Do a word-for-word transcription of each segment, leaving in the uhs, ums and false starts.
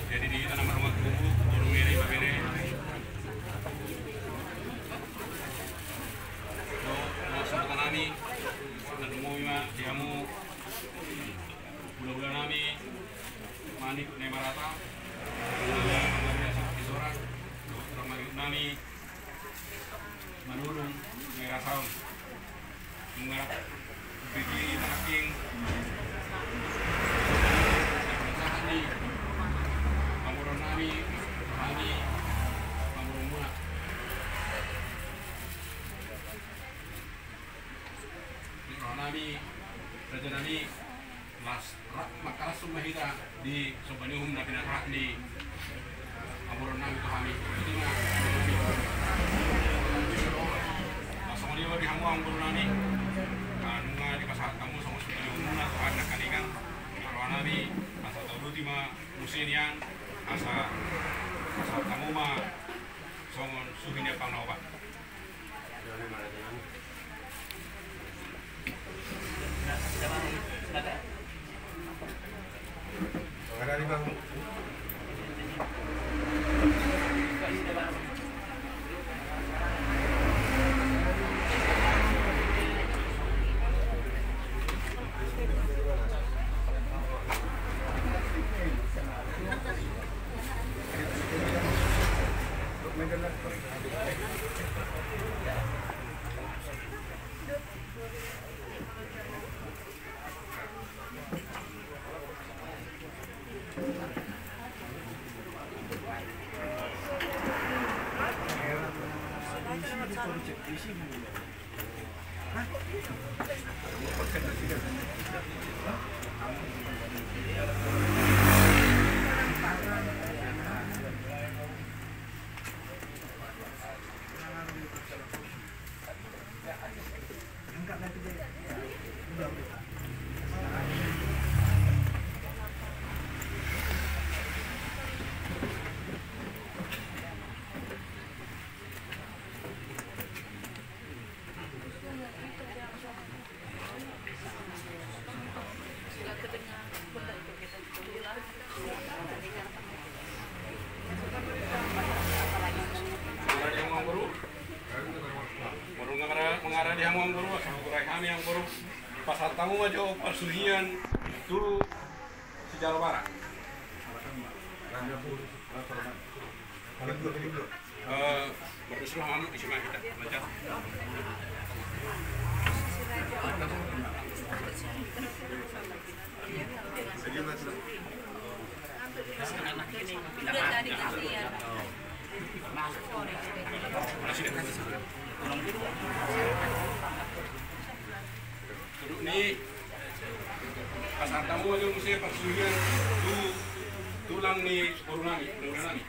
Jadi di tanah marhormat kubu, boru meri, babere. Dohot, dohot sahuta nami, na dumenggan ma di hamu hulahula nami, Manik Nemarata, Isoran, dohot raja nami, Manurung Nerasaon. Nunga rap bege manangking sahat ni pamoruon nami, hami pamoruon muna. Di roha nami, raja nami, las, rap mangkalashon ma hita di somba ni uhum na pinasahat ni pamoruon nami tu hami. Songon i ma di hamu amang boru nami, nunga dipasahat hamu songon somba ni uhum na tu hami nangkiningan. Di roha nami, asa tauduti ma muse nian, asa, asa pasahat hamu ma songon suhi ni ampang na opat. Molo nga mara-, mangaradi hamu amang boru, asa hurai hami amang boru. Pasahat hamu ma jo parsuhian tu sijalo bara. Eh, mardosa hamu, isi ma hita, lanjut. Ni, pasahat hamu ma jo muse parsuhian tu tulang ni boru nami, boru nami.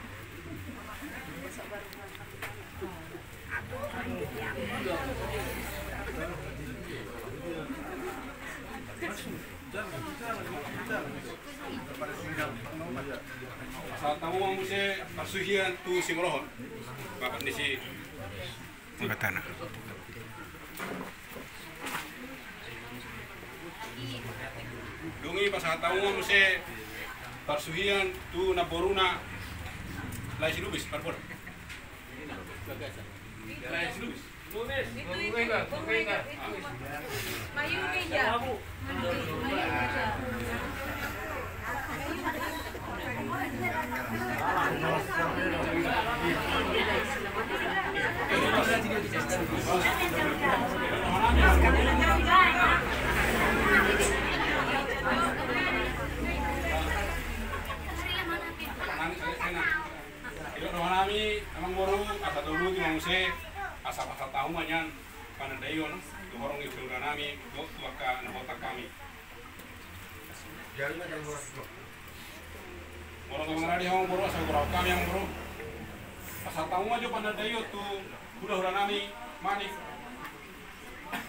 Pasahat hamu ma muse parsuhian tu Simolohon, bapak ni si Manggatana. Dung i pasahat hamu ma muse parsuhian tu namboruna Lae si Lubis, parbon. Lae si Lubis. Itu, itu, itu, itu, itu. Mayu meja. Didok do hami amangboru, asa tolu tu ma muse, asa pasahat hamu ma nian panandaion tu horong ni hulahula nami dohot tu angka na hotang hami. Molo tung mangarade hamu amangboru, asa hugoraphon hami amangboru, pasahat hamu ma jo panandaion tu hulahula nami Manik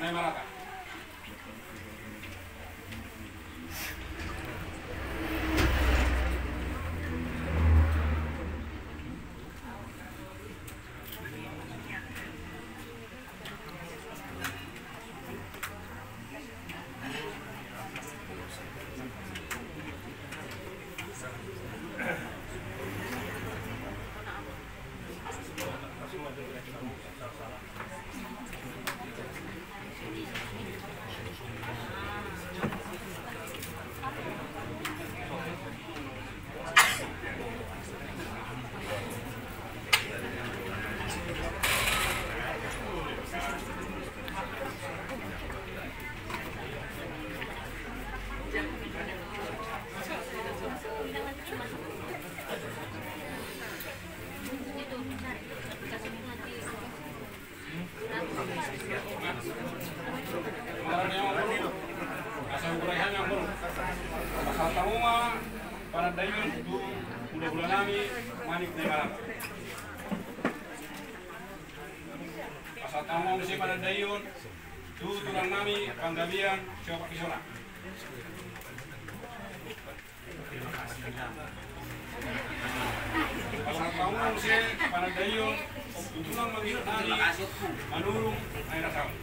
Naimarata. Pasahat hamu ma panandaion tu hulahula nami Manik Naimarata. Pasahat hamu ma muse panandaion tu tulang nami Panggabean Tio Pakisona. Pasahat hamu ma muse panandaion tu tulang mangihut nami Manurung Nairasaon.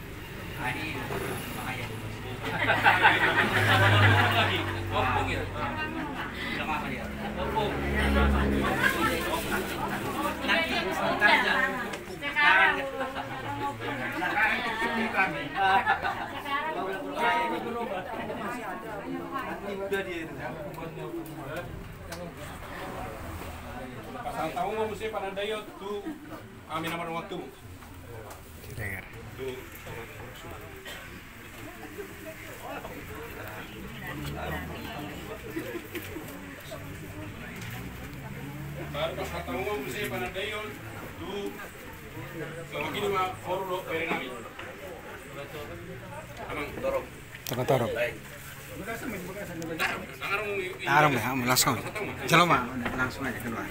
Pasahat hamu ma muse panandaion tu ami na marhaha tu. Baru pasahat hamu ma muse panandaion tu, so, ini ma horu do bere nami. Amang. Torop. Tengah torop. Taruh ya, langsung. Jalo ma, langsung aja keluar.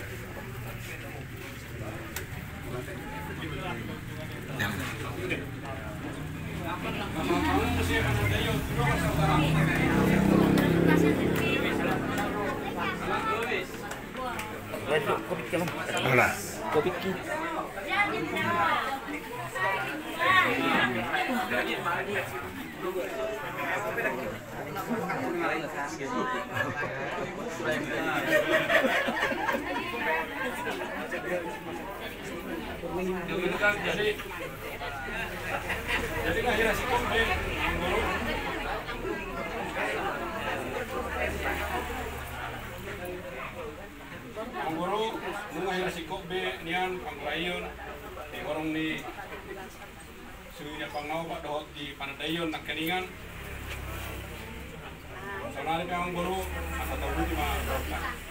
Ya. Hola. Amangboru, nunga hira singkop be nian panguraion di horong ni suhi ni ampang na opat dohot di panandaion nangkiningan. Saonari pe amangboru, asa tauduti ma dohot.